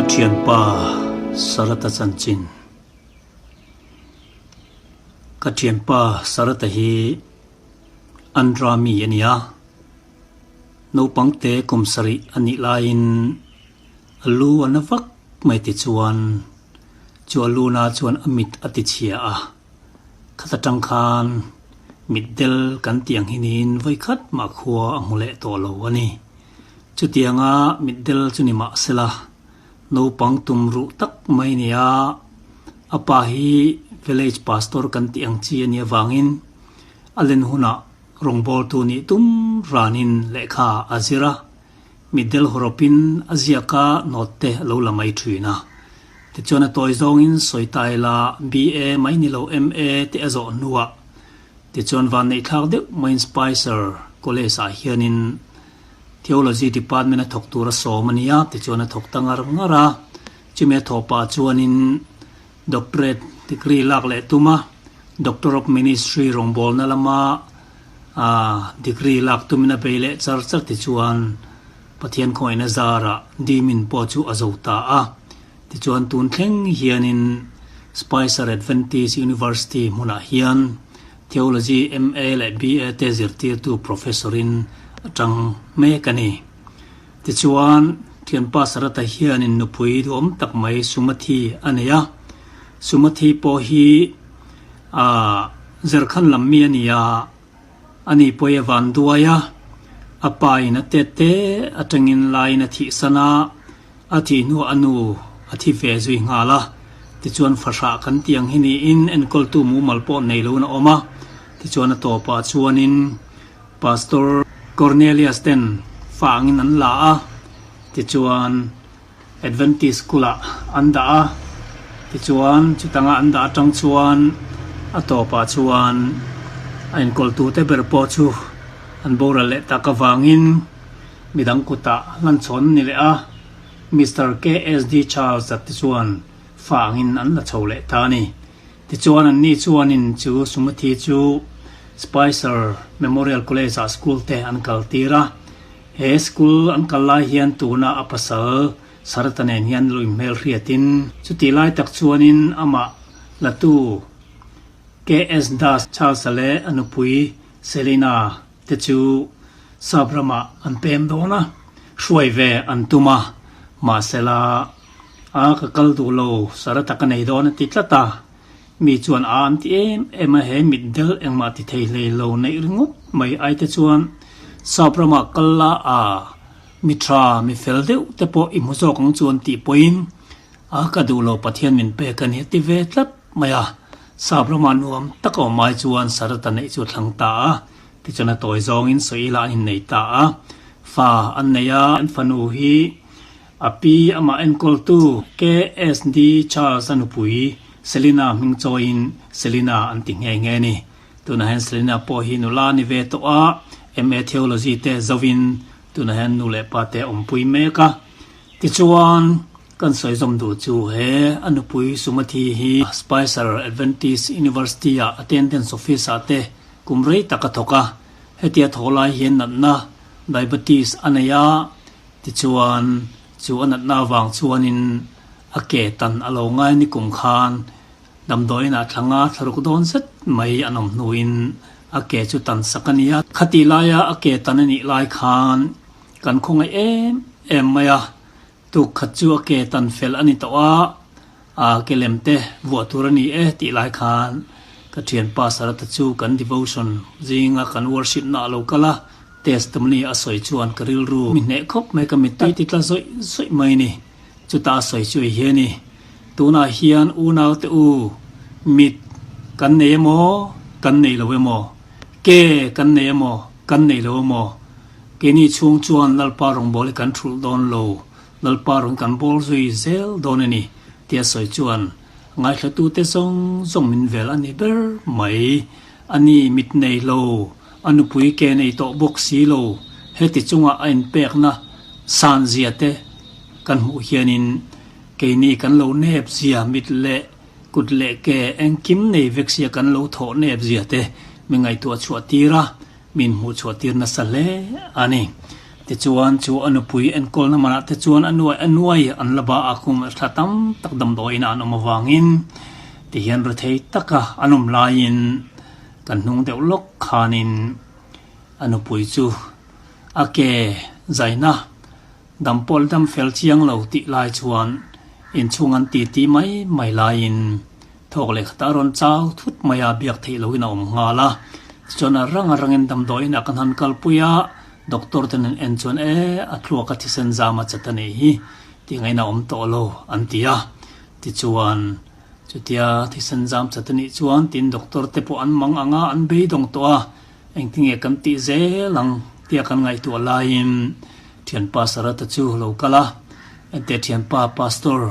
thianpa Sarata chanchin Ka thianpa Sarata hi Andhra mi a ni a, naupang te kum sarih a nih laiin a lu a na vak mai tichuan chu a lu na chuan a mit a ti chhia a. Khat atang khan mitdel kan tih ang hi niin vawikhat mah khua a hmu leh tawh lo a ni. Chutianga mitdel chu ni mah sela, naupang tum ruh tak mai nia a pa hi village pastor kan tih ang chi a nih avangin a len hunah rawngbawltu nih tum ranin lehkha a zir a. Mitdel hawrawpin a ziak a note te a lo la mai thin a. Tichuan a tawi zawngin sawi ta ila BA mai ni lo MA te a zawh hnuah tichuan vanneihthlak deuh maiin Spicer College ah hianin Theology Department a thawk tur a sawm a nia tichuan a thawk ta ngar ngar a. Chumi a thawh pah chuanin Doctorate degree lak leh tum a, Doctor of Ministry rawngbawlna lama degree lak tumin a bei leh char char tichuan Pathian khawngaihna zarah Dimin pawh chu a zo ta a. Tichuan tun thleng hianin Spicer Adventist University hmunah hian Theology MA leh BA te zirtirtu Professor-in a tang mek a ni. Tichuan, thianpa Sarata hianin nupui duhawm tak mai Sumathi a nei a. Sumathi pawh hi aah Zerkhan lam mi a ni a, ani pawh i van duai a. A pa in a tet te atangin laiin a thihsan a, a thih hnuah a nu a thi ve zui nghal a. Tichuan fahrah kan tih ang hi niin enkawltu mumal pawh nei loin a awm a. Tichuan a tawpah chuanin Pastor Cornelius ten fa angin an la a, tichuan Adventist School ah an dah a, tichuan chutanga an dah atang chuan a tawpah chuan a inkawltu te ber pawh chu an boral leh tak avangin midang kutah hlanchhawn a ni leh a, Mister KSD Charles a te chuan fa angin an la chho leh ta a ni. Tichuan anni chuanin chu Sumathi chu Spicer Memorial College-ah school te an kal tir a. He school an kal lai hian tuna a pasal Sarata nen hian lui hmel hriatin chutih lai tak chuanin amah latu KS Das Charles-a leh a nupui Selina te chu sap ramah an pem dawn a, hruai ve an tum a, mahsela a ka kal duh lo, Sarata ka nei dawn a ti tlat a, mi chuan a an ti em em a, he mitdel engmah ti thei hlei lo neih ringawt mai ai te chuan sap ramah kal la a, mi tha, mi fel deuh te pawh i hmu zawk ang chu an tih pawhin a ka duh lo Pathian min pek a ni a ti ve tlat mai a, sap ramah nuam tak a awm ai chuan Sarata neih chu a thlang ta a. Tichuan a tawi zawngin Soila an innei ta a, fa an nei a, an fanu hi a pi amah enkawltu KSD Charles a nupui Selina hming chawiin Selina an ti nghe nghe a ni. Tunah hian Selina pawh hi nula a ni ve tawh a, MA Theology te zovin tunah hian nu leh pa te a awmpui mek a. Tichuan kan sawi zawm duh chu he a nupui Sumathi hi Spicer Adventist University-ah attendance office-ah te Kum rei tak a thawk a, hetia thaw lai hian natna, diabetes, a nei a, tichuan chu a natna avang chuanin a ke tan a lo ngai ni kum khan damdawiin ah thlanga thlaruk dawn zet mai an awm hnuin a ke chu tan sak a ni a. Khatih laia a ke tan a nih lai khan kan khawngaih em em mai a, tuk khat chu a ke tan fel a ni tawh a, A ke lem te vuah tur a ni e tih lai khan ka thianpa Sarata chu kan devotion zinga kan worship na a lo kal a, testimony a sawi chuan ka rilru mi hneh khawp mai ka mittui ti tla zawih zawih mai ni. Chuta a sawi chu i hian i tunah hian unau te u mit kan nei emaw kan nei lo emaw ke kan nei emaw kan nei lo emaw keini chhung chuan Lalpa rawngbâwl hi kan thulh dawn lo Lalpa rawn kan bawl zui zel dawn a ni tia sawi chuan ngaithlatute zawng zawng min vel a ni ber mai. A ni mit nei lo, a nupui ke nei tawh bawk si lo, heti chunga a inpekna san zia te kan hmuh hianin keini kan lo nep zia mit leh kut leh ke engkim nei vek sia kan lo thawh nep zia te min ngaihtuah chhuah tir a, min hmuh chhuah tir nasa hle a ni. Tichuan, chu a nupui enkawlna manah te chuan a nuai a nuai an la ba a, kum thla tam tak damdawiin an awm avangin tihian rethei taka an awm laiin kan hnung deuh lawk khanin a nupui chu a ke zaina dam pawh la dam fel chiang lo tih lai chuan inchhung an titi mai mai laiin Thawk leh khatah a rawn chau thut mai a, biak theih loin a awm nghal a. Tichuan a rang a rangin damdawiin ah kan han kalpui a, doctor ten an en chuan e, a thluak a thisen zam a chat a nih hi tih ngaihna a awm tawh lo an ti a. Tichuan chutia thisen zam chat a nih chuan tin doctor te pawh an mang ang a, an beidawng tawh a, engtinge kan tih zel ang tia kan ngaihtuah laiin thianpa Sarata chu lo kal a, enteh thianpa pastor,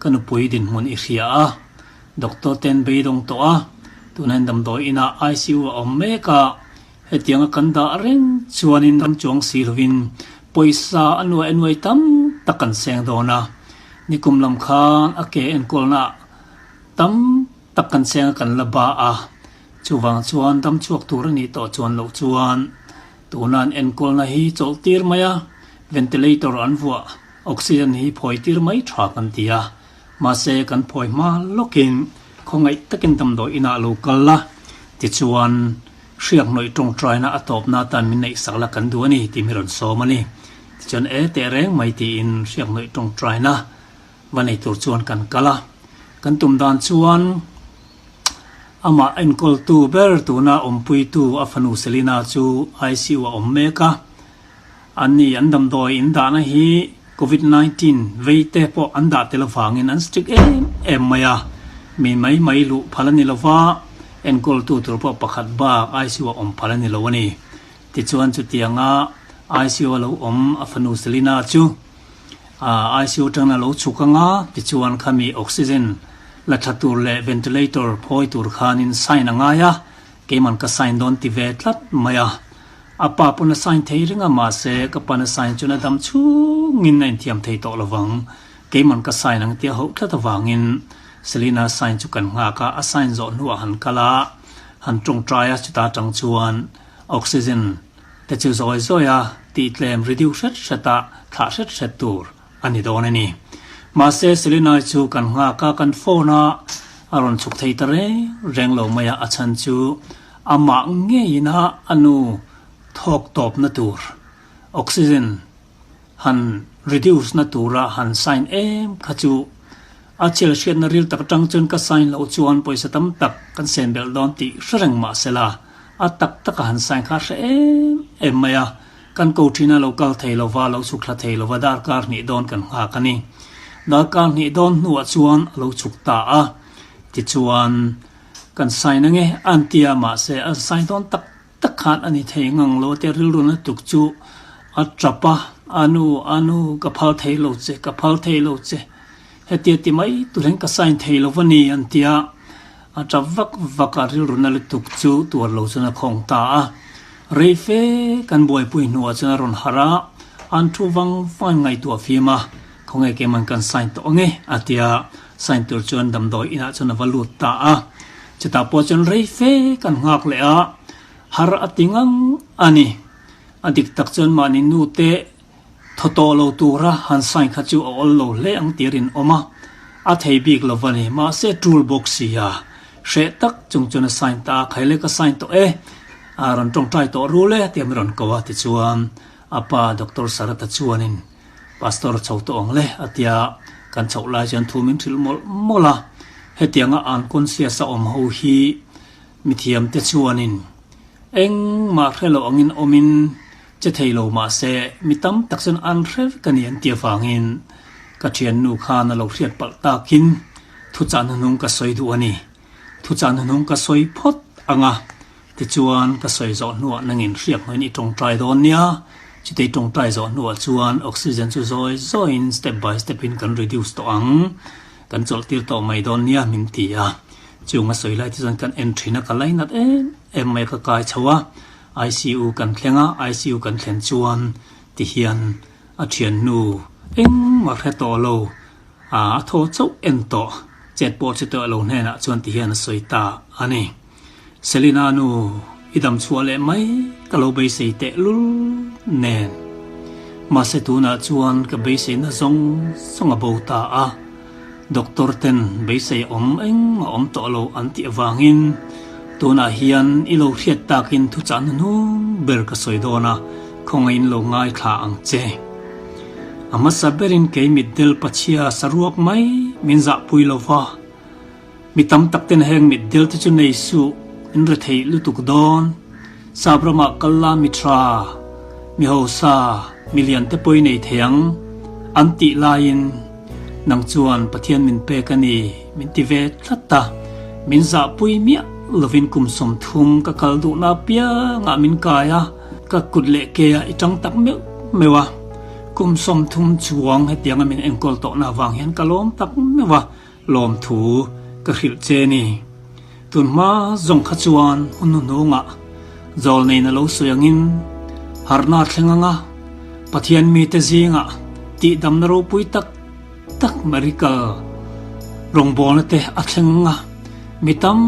Ka nupui dinhmun i hria a, doctor ten beidawng tawh a, tunah hian damdawi inah ICU a awm mek a, hetianga kan dah reng chuanin ram chuang si lovin pawisa a nuai a nuai tam tak kan seng dawn a, nikum lam khan a ke enkawlna tam tak kan seng a kan la ba a, chuvang chuan dam chhuak tur a nih tawh chuan loh chuan tuna an enkawlna hi chawlh tir mai a, ventilator an vuah. Oxygen hi phawi tir mai tha kan ti a, mahse kan phawi hma lawkin khawngaih takin damdawi inah lo kal la, tichuan hriak hnawih tawngtaina a tawpna atan min neih sak la kan duh a ni tih mi rawn sawm a ni. Tichuan e teh reng mai tiin hriak hnawih tawngtaina va nei tur chuan kan kal a, kan tum dan chuan amah enkawltu ber tuna awmpuitu a fanu Selina chu ICU a awm mek a, An ni, an damdawi in dahna hi Covid 19 vei te pawh an dah tel avangin an strict em em mai a, mi mai mai luh phal a ni lo va, enkawltu tur pawh pakhat bak ICU a awm phal a ni lo a ni. Tichuan chutianga ICU a lo awm a fanu Selina chu ICU atangin a lo chhuk anga, tichuan khami oxygen la tha tur leh ventilator phawi tur khanin sign a ngai a, keiman ka sign dawn ti ve tlat mai a. A pa pawn a sign thei reng a, mahse ka pa'n a sign chuan a dam chhungin a inthiam thei tawh lovang. Keiman ka sign ang tia hauh tlat avangin Selina sign chu kan nghak a, a sign zawh hnuah han kal a, han tawngtai a, chuta tang chuan oxygen te chu zawi zawi a tih tlem ri deuh hret hret a, thlah hret hret tur a ni dawn a ni. Mahse Selina chu kan nghak a, kan phone a, a rawn chhuk thei ta reng reng lo mai a, a chhan chu Amah ngeiin a a nu thawk tawpna tur oxygen han reduce na tura han sign em kha chu a chel hriatna ril tak atang chuan ka sign loh chuan pawisa tam tak kan sen belh dawn tih hre reng mah sela a tak taka han sign kha a hre em em mai a, kan ko thin a lo kal thei lova lo chhuk thla thei lova darkar hnih dawn kan nghak a ni. Darkar hnih dawn hnuah chuan a lo chhuk ta a, tichuan Kan sign ange an ti a, mahse an sign dawn tak tak khan a ni thei ngang lo tia rilru na tuk chu a tap a, A nu, a nu, ka phal thei lo che, ka phal thei lo che, hetia ti mai tur hian ka sign thei lo va ni an ti a, a tap vak vak a, rilru na lutuk chu tuar lo chuan a khawng ta a. Rei fe kan buaipui hnuah chuan a rawn harh a, an thu vang vang in ngaihtuah fim a, Khawnge keiman kan sign tawh ange a ti a, sign tur chuan damdawi inah chuan a va lut ta a. Chutah pawh chuan rei fe kan nghak leh a, har a ti ngang a ni. A dik tak chuan mahni nu te thaw tawh lo tura han sign kha chu a awl lo hle ang tih a rinawm a, a thei bik lo va ni. Mahse tul bawk si a, hreh tak chung chuan a sign ta a, Khaile ka sign tawh e, a rawn tawngtai tawh rul e tia min rawn ko a tichuan a pa Doctor Sarata chuanin Pastor chho tawh ang le a tia kan chhoh lai chuan thu min hrilh mawlh mawlh a, hetianga unconscious a awm ho hi mithiam te chuanin engmah hre loh angin awmin che thei lo mahse mi tam tak chuan an hre vek a ni an ti avangin ka thiannu khan a lo hriat palh takin thuchah hnuhnung ka sawi duh a ni. Thuchah hnuhnung ka sawi phawt ang a, tichuan ka sawi zawh hnuah nangin hriak hnuaiin i tawngtai dawn nia. Chutei tawngtai zawh hnuah chuan oxygen chu zawi zawiin step by step in kan reduce tawh ang, kan chawlh tir tawh mai dawn nia min ti a. Chung a sawi lai te chuan kan en thin a, ka lainat em em mai a, ka kai chho a, ICU kan thleng a, ICU kan thlen chuan tihian a thiannu engmah hre tawh lo. A thaw chauh en tawh, chet pawh chu tawh lo hnenah chuan ti hian a sawi ta a ni. Selina nu i dam chhuah leh mai ka lo beisei teh lul nen. Mahse tunah chuan ka beiseina zawng zawng a bo ta a, doctor ten beisei awm engmah awm tawh lo an tih avangin tunah hian i lo hriat takin thuchah hnuhnung ber ka sawi dawn a, khawngaihin lo ngaithla ang che. A hmasa berin kei mitdel pachhia saruak mai min zahpui lo va. Mi tam tak ten heng mitdel te chu nei suh, in rethei lutuk dawn. Sap ramah kal la mi tha, mi hausa, mi lian te pawh i nei thei ang, an tih laiin nang chuan Pathian min pek a ni min ti ve tlat a, min zahpui miah lovin kum 30 ka kal duhna apiangah min kai a, ka kut leh ke ah i tang tak meuh meuh a, kum 30 chuang hetianga min enkawl tawhna avang hian ka lawm tak meuh a. Lawmthu ka hrilh che ni. Tun hma zawng kha chuan hun hnuhnungah zawl neina lo sawi angin harhna thleng anga Pathian mite zingah tihdamna ropui tak tak miracle rawngbawlna te a thleng anga mi tam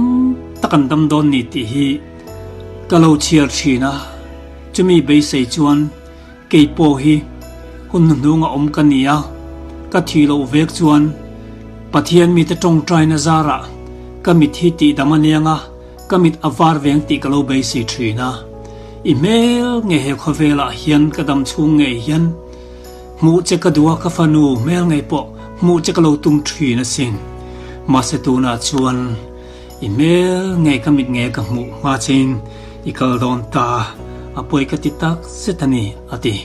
tak an dam dawn ni tih hi ka lo chhiar thin a, chumi beisei chuan Kei pawh hi hun hnuhnung a awm ka ni a, ka thih loh vek chuan Pathian mite tawngtaina zarah ka mit hi tihdam a niang a, ka mit a var veng tih ka lo beisei thin a. I hmel nge he khawvelah hian ka dam chhung ngei hian hmuh che ka duh a, ka fanu hmel ngei pawh hmuh che ka lo tum thin asin. Mahse tunah chuan I hmel nge ka mit nge ka hmuh hma chein i kal dawn ta, a pawi ka ti tak zet a ni, a ti.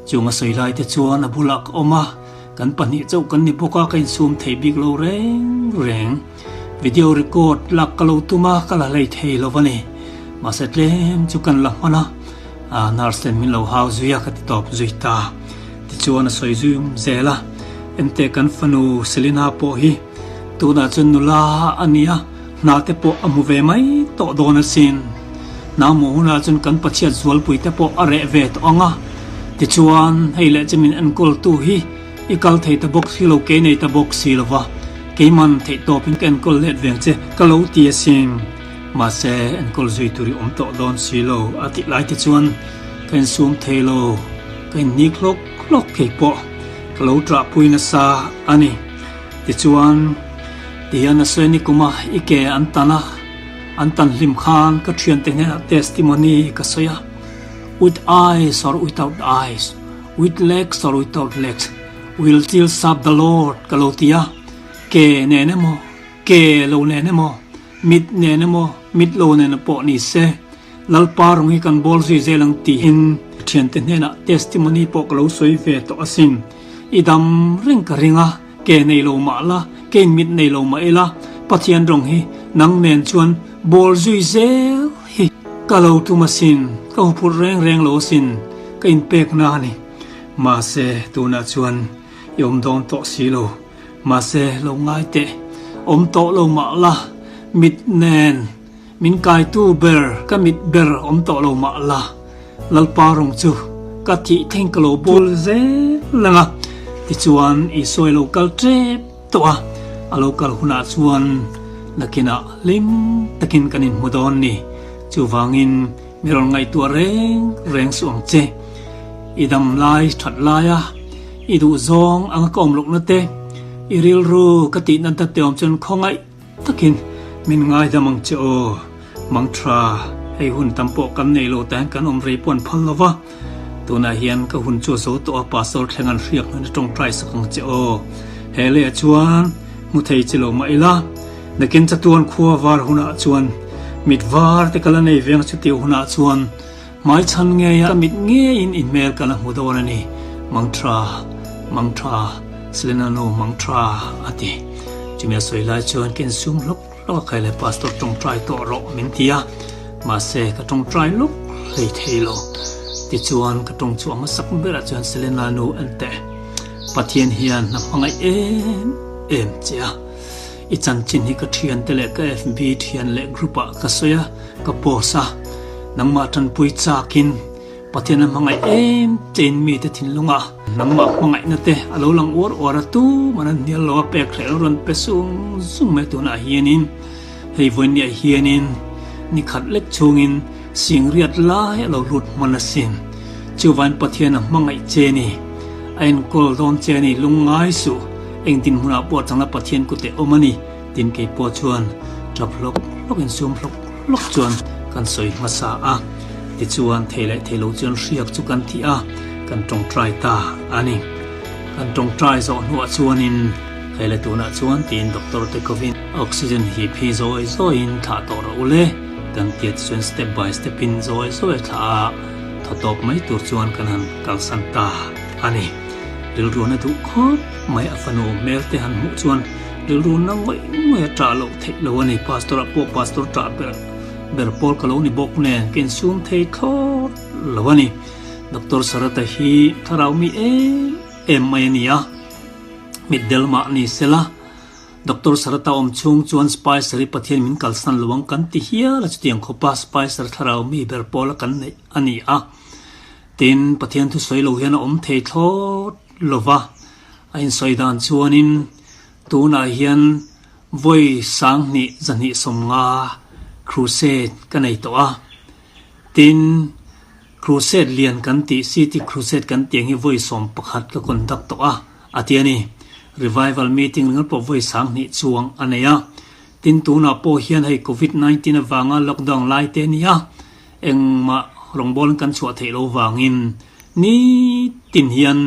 Chung a sawi lai te chuan a bulah ka awm a, kan pahnih chauh kan ni bawk a, ka insum thei bik lo reng reng. Video record lak ka lo tum a, ka la hlei thei lo a ni. Mahse tlem chu kan la hman a, nurse ten min lo hau zui a, ka ti tawp zui ta. Tichuan a sawi zui zel a, Enteh kan fanu Selina pawh hi, Tunah chuan nula a ni a, hna te pawh a hmu ve mai tawh dawn asin. Hna hmuh hunah chuan kan pachhiat zualpui te pawh a reh ve tawh ang a. Tichuan, hei leh chu min enkawltu hi i kal thei ta bawk si lo, kei nei ta bawk si lo va, keiman theihtawpin ka enkawl let veng che ka lo ti asin. Mahse, enkawl zui tur i awm tawh dawn si lo a tih lai te chuan ka insum thei lo, ka inhnik hlawk hlawk thei pawh ka lo ṭahpui nasa a ni. Tichuan, tihian a sawi ni kuma i ke an tan a, an tan hlim khan ka thiante hnenah testimony ka sawi a, With eyes or without eyes, with legs or without legs, we'll still serve the Lord ka lo ti a, ke nen emaw, ke lo nen emaw, mit nen emaw, mit lo nen pawh ni se, Lalpa rawng hi kan bawl zui zel ang tiin ka thiante hnenah testimony pawh ka lo sawi ve tawh asin. I dam reng ka ring a, ke nei lo mah la, kein mit nei lo mah ila, Pathian rawng hi nang nen chuan bawl zui zel hi ka lo tum asin, ka huphurh reng reng lo asin, ka inpekna a ni. Mahse, tunah chuan i awm dawn tawh si lo. Mahse, lo ngai teh, awm tawh lo mah la, mit nen. Min kaitu ber ka mit ber awm tawh lo mah la, Lalpa rawng chu ka thih thleng ka lo bawl zel ang a, tichuan Isua i lo kal tep tawh a, a lo kal hunah chuan nakinah hlim takin kan inhmu dawn ni. Chuvangin mi rawn ngaihtuah reng reng suh ang che. I dam lai that laia i duhzawng anga ka awm lohna te, i rilru ka tih nat nat te awm chuan khawngaih Takin min ngaidam ang che aw, Mangtha, hei hun tam pawh kan nei lo tahin kan awm rei pawh an phal lo va, tunah hian ka hun chu a zo tawh a, Pastor thleng an hriak hnuin a tawngtai sak ang che aw. He leh chuan hmu thei che lo mah ila, nakin chatuan khua var hunah chuan mit var te ka la nei veng chutih hunah chuan Hmaichhan ngeia ka mit ngeiin i hmel ka la hmu dawn a ni, Mangtha, Mangtha, Selena nu Mangtha, a ti. Chumi a sawi lai chuan ka insum hlawk hlawk a, Khai le Pastor tawngtai tawh rawh min ti a, mahse ka tawngtai lawk hlei thei lo. Tichuan ka tawng chhuah hmasak berah chuan Selena nu en teh, Pathian hian hna hmangaih em em che a, i chanchin hi ka thiante leh ka FB thian leh group ah ka sawi a, Ka post a, nangmah tanpui chakin Pathian a hmangaih em chein mite thinlungah nangmah hmangaihna te a lo lang uar uar a, tuman an hnial lo a, pek hreh lo rawn pe sung sung mai tunah hianin hei vawiinniah hianin ni khat lek chhungin singriat lai a lo lut hman asin. Chuvain Pathian a hmangaih che ni, a enkawl dawn che ni, lungngai suh, eng dinhmunah pawh changla Pathian kute awm a ni, tin kei pawh chuan tap hlawk hlawk in sum hlawk hlawk chuan kan sawi hmasa a. Tichuan thei leh thei lo chuan hriak chu kan thih a, kan tawngtai ta a ni. Kan tawngtai zawh hnuah chuanin hei le tunah chuan tiin doctor te kovin oxygen hip hi zawi zawiin thlah tawh rawh u le kan tia tichuan step by step in zawi zawi a thlah a, thaw tawp mai tur chuan kan han kalsan ta a ni. Rilru na duh khawp mai a fanu hmel te han hmuh chuan rilru na ngawih ngawih a ṭah loh theih lo a ni. Pastor ah pawh pastor ṭah ber ber pawl ka lo ni bawk nen ka insum thei thlawt lo a ni. Doctor Sarata hi thlarau mi em em mai a ni a, mitdel mah ni sela Doctor Sarata awm chhung chuan Spicer hi Pathian min kalsan lo ang kan ti hial a, chutiang khawpa Spicer thlarau mi ber pawla kan neih a ni a. Tin, Pathian thusawi lo hian a awm thei thlawt lo va, a insawi dan chuanin tunah hian vawi 2000 250 crusade ka nei tawh a. Tin, Crusade lian kan tih, City Crusade kan tih ang hi vawi 11 ka conduct tawh a, a ti a ni. Revival meeting ringawt pawh vawi 2000 chuang a nei a. Tin, tunah pawh hian hei Covid 19 avanga lockdown lai te a ni a, engmah rawngbawlin kan chhuah theih loh vangin nitin hian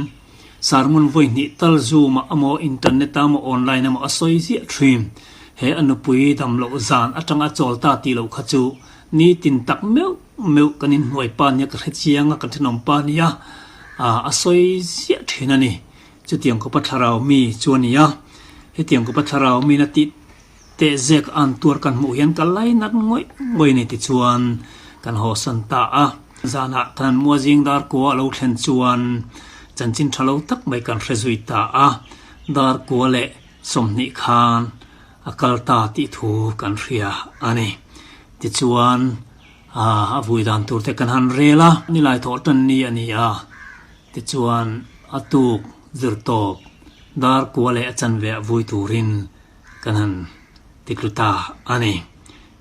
sermon vawi hnih tal Zoom ah emaw internet ah emaw online emaw a sawi ziah thin. He a nupui damloh zan atanga a chawl ta tih loh kha chu Nitin tak meuh meuh kan inhnuai pa nia ka hre chiang a, kan thenawm pa nia a sawi ziah thin a ni. Chutiang khawpa thlarau mi chu a ni a, hetiang khawpa thlarau mi na tih teh zek an tuar kan hmuh hian ka lainat ngawih ngawih a ni tichuan kan hawsan ta a. Zanah kan mua zing dar kua a lo thlen chuan chanchin tha lo tak mai kan hre zui ta a, dar kua leh 20 khan a kal ta tih thu kan hria a ni. Tichuan, a vui dan tur te kan han rel a, nilai thawh tan ni a ni a. Tichuan, a tuk zir tawp dar kua leh a chanve ah vui turin kan han titlu ta a ni.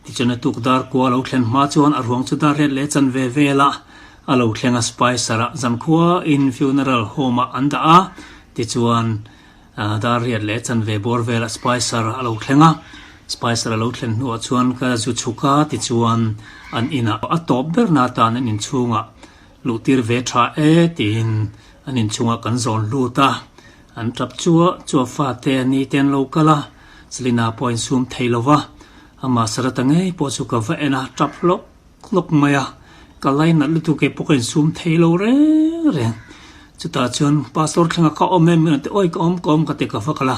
Tichuan, a tuk dar kua a lo thlen hma chuan a ruang chu dar riat leh chanve velah a lo thleng a, Spicer ah zankhua in funeral home ah an dah a. Tichuan, Dar riat leh chanve bawr velah Spicer a lo thleng a, Spicer a lo thlen hnuah chuan ka zu chhuk a tichuan an inah a tawp ber na atan an inchhungah luh tir ve tha e tiin an inchhungah kan zawn lut a, an tap chuah chuah fate a ni te an lo kal a, Selina pawh a insum thei lo va, amah Sarata ngei pawh chu ka va en a, tap hlawk hlawk mai a, ka lainat lutuk kei pawh ka insum thei lo reng reng. Chutah chuan Pastor thlenga ka awm em min rawn ti, awi ka awm ka awm ka ti ka va kal a,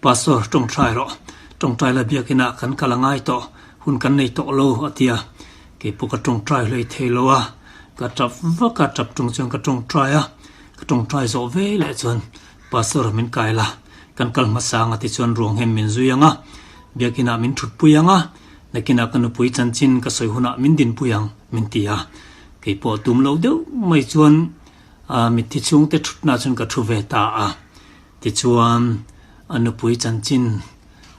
Pastor tawngtai rawh, tawngtai la biakinah kan kal a ngai tawh, hun kan nei tawh lo a ti a, kei pawh ka tawngtai hlei thei lo a, ka tap vak a, tap tung chuan ka tawngtai a, ka tawngtai zawh ve leh chuan Pastor min kai la, kan kal hmasa ang a ti chuan ruang hian min zui ang a, biakinah min thutpui ang a, Nakinah ka nupui chanchin ka sawi hunah min dinpui ang, min ti a. Kei pawh tum lo deuh mai chuan mitthi chhungte thutna chuan ka thu ve ta a. Tichuan, a nupui chanchin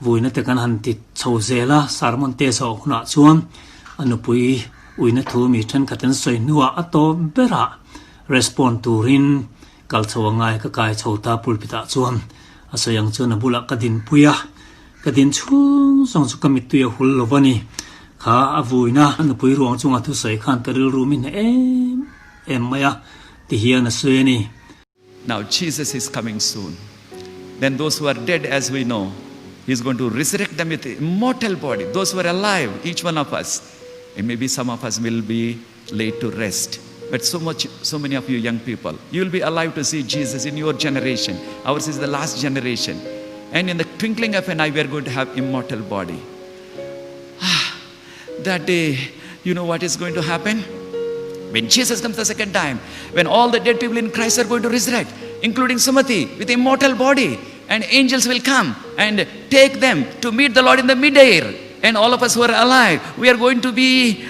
vuina te kan han ti chho zel a, sermon te zawh hunah chuan a nupui uina thu mi thenkhat an sawi hnuah a tawp berah respond turin kal chho a ngai ka kai chho ta pulpit ah chuan a sawi ang chuan a bulah ka dinpui a. Ka din chhung zawng chu ka mittui a hul lo va ni. Kha a vuina a nupui ruang chunga thusawi khan ka rilru mi hneh em em mai a, ti hian a sawi a ni. Now Jesus is coming soon. Then those who are dead as we know, he is going to resurrect them with immortal body. Those who are alive, each one of us, and maybe some of us will be laid to rest. But so much, so many of you young people, you will be alive to see Jesus in your generation. Ours is the last generation. And in the twinkling of an eye, we are going to have immortal body. That day, you know what is going to happen? When Jesus comes the second time, when all the dead people in Christ are going to resurrect, including Sumati, with immortal body, and angels will come and take them to meet the Lord in the midair. And all of us who are alive, we are going to be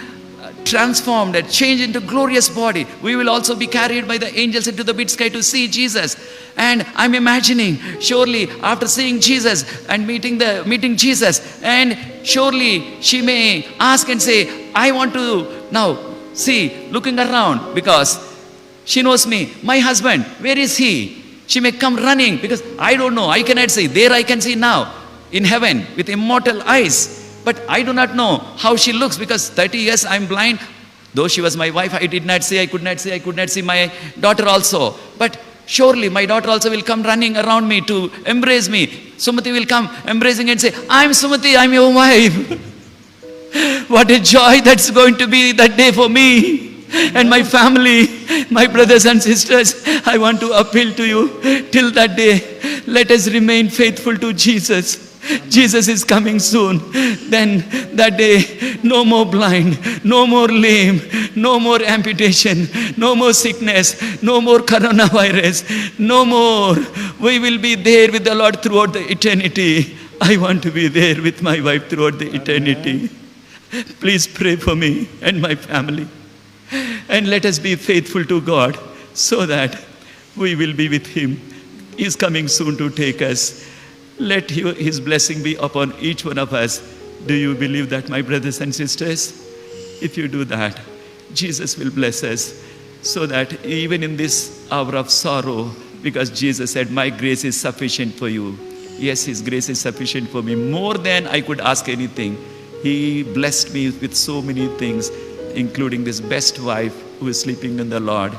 transformed and changed into glorious body. We will also be carried by the angels into the mid sky to see Jesus. And I'm imagining, surely after seeing Jesus and meeting the meeting Jesus, and surely she may ask and say, I want to now see, looking around, because She knows me. My husband, where is he? She may come running because I don't know. I cannot see. There I can see now in heaven with immortal eyes. But I do not know how she looks because 30 years I'm blind. Though she was my wife, I did not see, I could not see, I could not see my daughter also. But surely my daughter also will come running around me to embrace me. Sumati will come embracing and say, I'm Sumati, I'm your wife. What a joy that's going to be that day for me and my family, my brothers and sisters. I want to appeal to you till that day. Let us remain faithful to Jesus. Jesus is coming soon. Then that day, no more blind, no more lame, no more amputation, no more sickness, no more coronavirus, no more. We will be there with the Lord throughout the eternity. I want to be there with my wife throughout the eternity. Please pray for me and my family. And let us be faithful to God so that we will be with Him. He is coming soon to take us. Let His blessing be upon each one of us. Do you believe that, my brothers and sisters? If you do that, Jesus will bless us so that even in this hour of sorrow, because Jesus said, My grace is sufficient for you. Yes, His grace is sufficient for me, more than I could ask anything. He blessed me with so many things, including this best wife who is sleeping in the Lord.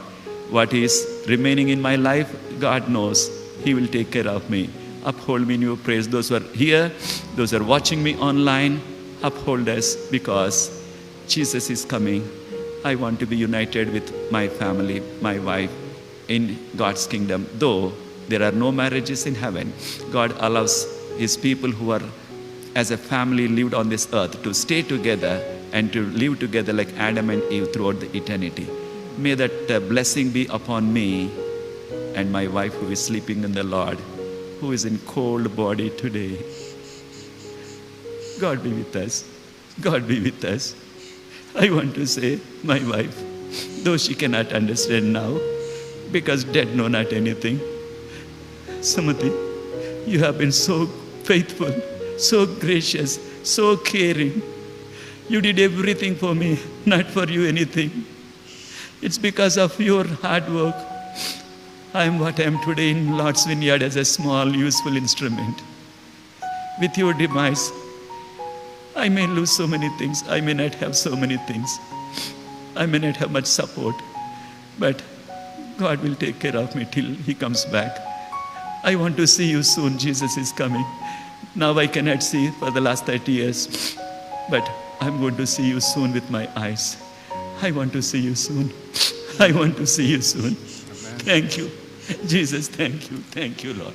What is remaining in my life, God knows. He will take care of me. Uphold me in your praise. Those who are here, those who are watching me online, uphold us because Jesus is coming. I want to be united with my family, my wife, in God's kingdom. Though there are no marriages in heaven, God allows His people who are as a family lived on this earth to stay together and to live together like Adam and Eve throughout the eternity. May that uh, blessing be upon me and my wife who is sleeping in the Lord, who is in cold body today. God be with us. God be with us. I want to say, my wife, though she cannot understand now, because dead know not anything. Sumati, you have been so faithful, so gracious, so caring. You did everything for me, not for you anything. It's because of your hard work. I am what I am today in Lord's Vineyard as a small, useful instrument. With your demise, I may lose so many things. I may not have so many things. I may not have much support. But God will take care of me till He comes back. I want to see you soon. Jesus is coming. Now I cannot see for the last 30 years, but I'm going to see you soon with my eyes. I want to see you soon. I want to see you soon. Thank you. Jesus, thank you. Thank you, Lord.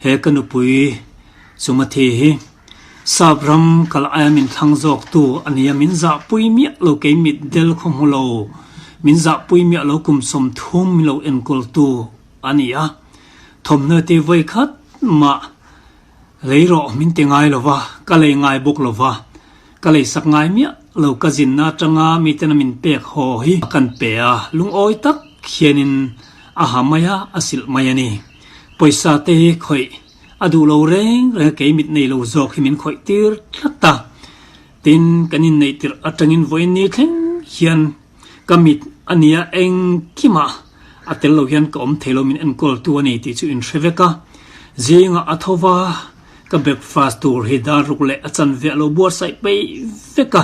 He ka nupui Sumathi hi Sap ram kal aia min thlang zawk tu a nia min zahpui miah lo kei mit del khaw hmu lo min zahpui miah lo kum 30 min lo enkawl tu a ni a thawmhnaw te vawi khat mah lei rawh min ti ngai lo va ka lei ngai bawk lo va ka lei sak ngai miah lo ka zinna atanga miten a min pek haw hi kan pe a lungawi tak hianin a ha mai a a silh mai a ni. Pawisa te hi khawih a duh lo reng reng a kei mit nei lo zawk hi min khawih tir tlat a. Tin, kan inneih tirh atangin vawiin ni thleng hian ka mit a nia engkimah a tel lo hian ka awm thei lo min enkawl tu a ni tih chu in hre vek a. Zingah a tho va, ka breakfast tur hi dar ruk leh a chan viah lo buatsaih peih vek a.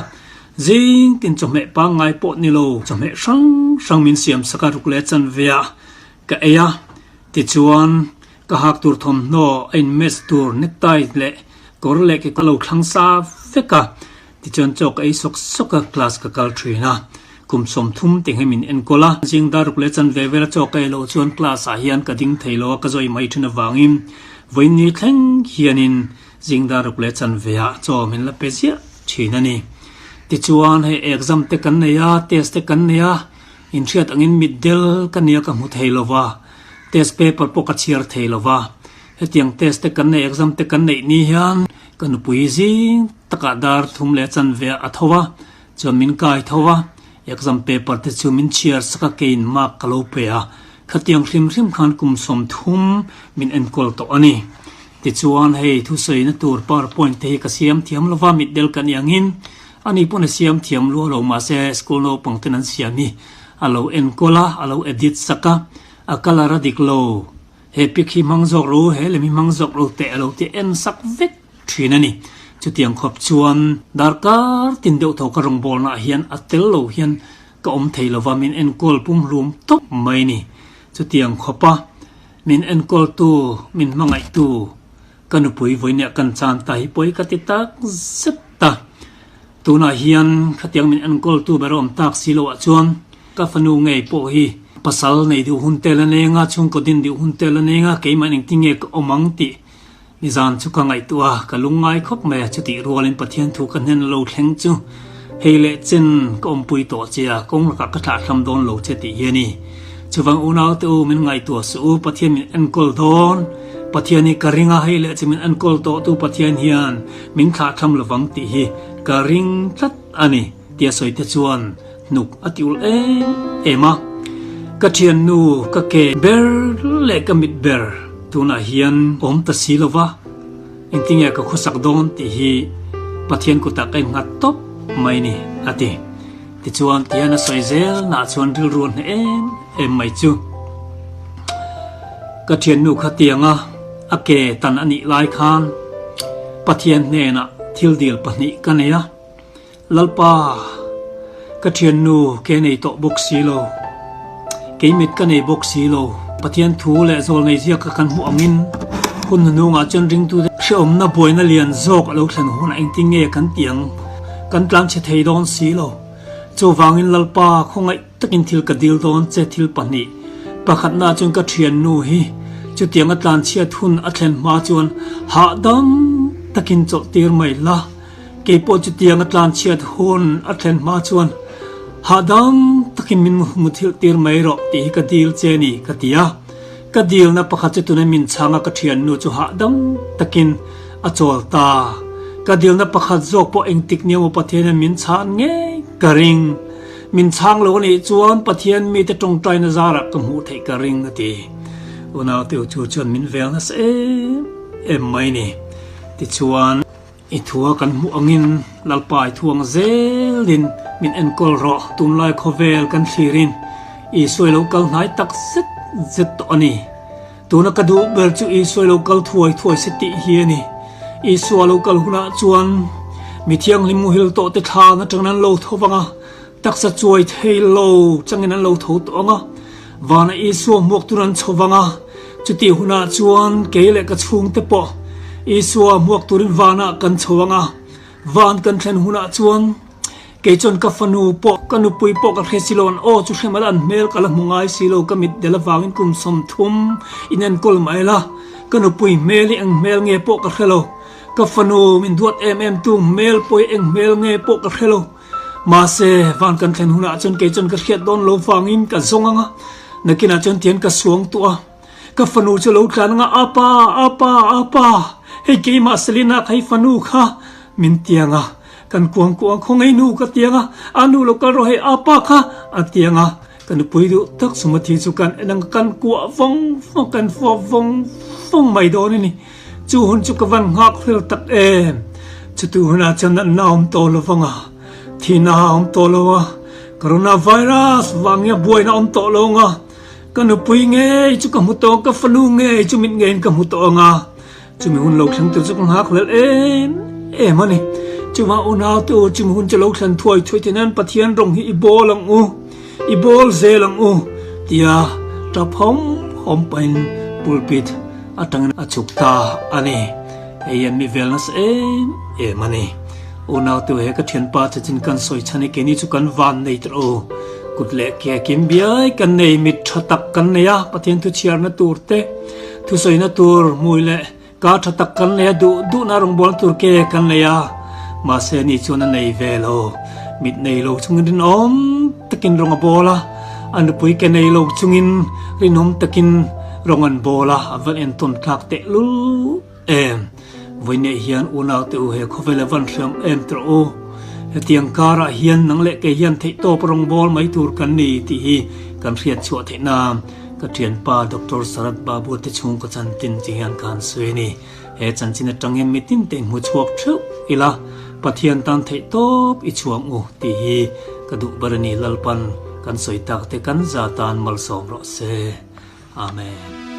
Zing tin chawhmeh pangngai pawh ni lo chawhmeh hrang hrang min siam sak a ruk leh a chan viah. Ka ei a, tichuan ka hak tur thawmhnaw a in match tur necktie leh kawr leh ke ka lo thlang sa vek a, tichuan chaw ka ei sawk sawk a, class ka kal thin a, kum 30 te nghe min enkawl a, zing dar ruk leh chan ve vel a chaw ka ei loh chuan class ah hian ka ding thei lo a, ka zawi mai thin avangin vawiin thleng hianin zing dar ruk leh chan ve ah chaw min la pe ziah thin a ni. Tichuan hei exam te kan nei a, test te kan nei a, Inhriat angin mitdel ka nia ka hmu thei lo va, test paper pawh ka chhiar thei lo va. Hetiang test te kan neih, exam te kan neih ni hian ka nupui zing takah dar thum leh chanve a tho a, chuan min kai tho a, exam paper te chu min chhiar sak a, keiin mark ka lo pe a. Khatiang hrim hrim khan kum 30 min enkawl tawh a ni. Tichuan hei thusawina tur powerpoint te hi ka siam thiam lova mitdel ka nih angin ani pawn a siam thiam luah lo mahse school naupang ten an siam hi a lo enkawl a, a lo edit sak a, a colour a dik lo. He pic hi hmang zawk ro, he lem hi hmang zawk ro teh a lo ti en sak vek thin a ni. Chutiang khawp chuan darkar tin deuh tho ka rawngbawlna ah hian a tel lo hian ka awm thei lova min enkawl pumhlum tawp mai a ni. Chutiang khawpa min enkawltu, min hmangaihtu ka nupui vawinia kan chan ta hi pawi ka ti tak zet ta. Tunah hian khatiang min enkawltu ber a awm tak si loah chuan ka fanu ngei pawh hi pasal nei duh hun tel a neng a, chhungkaw din duh hun tel a neng a, keimah engtin nge ka awm ang tih nizan chu ka ngaihtuah a, ka lungngai khawp mai a, chutih rualin Pathian thu ka hnen lo thleng chu hei leh chen ka awmpui tawh che a, kawng lakah ka thlahthlam dawn lo che tih hi a ni. Chuvang unaute u min ngaihtuah suh u, Pathian min enkawl dawn, Pathian hi ka ring a, hei leh chu min enkawl tawhtu Pathian hian min thlahthlam lovang tih hi ka ring tlat a ni tia sawi te chuan hnuk a ti ulh em em a. Ka thiannu ka ke ber leh ka mit ber tunah hian awm ta si lova, engtinge ka khawsak dawn tih hi Pathian kutah ka innghat tawp mai ni a ti. Tichuan tihian a sawi zel nah chuan rilru a hneh em em mai chu. Ka thiannu kha tianga a ke tan a nih lai khan Pathian hnenah thil dil pahnih ka nei a, Lalpa, ka thiannu ke nei tawh bawk si lo, kei mit ka nei bawk si lo, Pathian thu leh zawl nei ziaka kan hmuh angin hun hnungah chuan ringtute hrehawmna buaina lian zawk a lo thlen hunah engtin nge kan tih ang? Kan tlan chhe thei dawn si lo. Chuvangin Lalpa khawngaih takin thil ka dil dawn che thil pahnih. Pakhatna chuan ka thiannu hi chutiang a tlan chhiat hun a thlen hma chuan hahdam takin chawlh tir mai la. Keipawh chutiang a tlan chhiat hun a thlen hma chuan hahdam takin min muthilh tir mai rawh tih hi ka dil che ni ka ti a. Ka dilna pakhat chu tuna min chhanga ka thiannu chu hahdam takin a chawl ta. Ka dilna pakhat zawk pawh engtik nia maw Pathian hian min chhan ngei ka ring. Min chhang lo anih chuan Pathian mite tawngtaina zarah ka hmuh theih ka ring a ti. Unaute u chu chuan min vel nasa em em mai ni. Tichuan. I thua kan hmuh angin Lalpa i thuang zelin min enkawl rawh. Tunlai khawvel kan thlirin Isua i lo kal hnai tak zet zet tawh a ni. Tuna ka duh ber chu Isua i lo kal thuai thuai se tih hi a ni. Isua lo kal hunah chuan mi thianghlim muhil tawh te thlan atangin an lo tho vang a, taksa chuai thei lo changin an lo tho tawh ang a, vana Isua hmuak tur an chho vang a, chutih hunah chuan kei leh ka chhungte pawh Isua hmuak turin vanah kan chho ang a, van kan thlen hunah chuan Kei chuan ka fanu pawh, ka nupui pawh ka hre si lo an aw chu hrem ala an hmel ka la hmu ngai si lo, ka mit del avangin kum 30 in enkawl mai la, ka nupui hmel hi eng hmel nge pawh ka hre lo, ka fanu min duat em em tu hmel pawh hi eng hmel nge pawh ka hre lo, mahse van kan thlen hunah chuan kei chuan ka hriat dawn lo vangin ka zawng ang a, nakinah chuan tian ka suang tuah a, ka fanu chu lo tlan ang a, apa, apa, apa, hei keimah Selina kha hi fanu kha min tiang a. Kan kuang kuang khaw ngei nu ka tiang a, a nu lo kal rawh hei a pa kha a tiang a, ka nupui duh tak Sumathi chu kan en ang kan kuah vawng vawng kan fuak vawng vawng mai dawn a ni. Chu hun chu ka van nghak hlel tak em. Chutu hunah chuan natna a awm tawh lo vang a, thihna a awm tawh lo a, coronavirus vang hian buaina a awm tawh lo ang a, ka nupui ngei chu ka hmu tawh ang, ka fanu ngei chu mit ngeiin ka hmu tawh ang a, Chumi hun lo thleng tur chu ka nghak hlelh em em a ni. Chuvang unau te u, chumi hun chu lo thlen thuai thuai te nan Pathian rawng hi i bawl ang u, i bawl zel ang u, tia tap hawm hawm pahin pulpit atangin a chhuk ta a ni. Hei hian mi vel nasa em em a ni. Unau te u, he ka thianpa chachin kan sawi chhan hi keini chu kan van nei tawh u. Kut leh ke kim biai kan nei, mit tha tak kan nei a, Pathian thu chhiarna tur te, Thusawiina tur hmui leh ka tha tak kan nei a, duh duhna rawngbawlna tur ke kan nei a, mahse ani chuan a nei ve lo. Mit nei lo chungin rinawm takin rawng a bawl a, a nupui ke nei lo chungin rinawm takin rawng an bawl a, a van entawn tlak tehlul em. Vawiineh hian unaute u he khawvel a van hriam em tawh u. Hetiang karah hian nang leh kei hian theihtawp rawngbâwl mai tur kan ni tih hi kan hriat chhuah theih na. Ka thianpa Doctor Sarath Babu te chhungkaw chantin chi hian ka han sawi a ni. He chanchin atang hian mitin te inhmu chhuak theuh ila, Pathian tan theih tawp i chhuang u tih hi ka duh ber a ni. Lalpan kan sawi tak te kan za tan malsawm rawh se. Amen.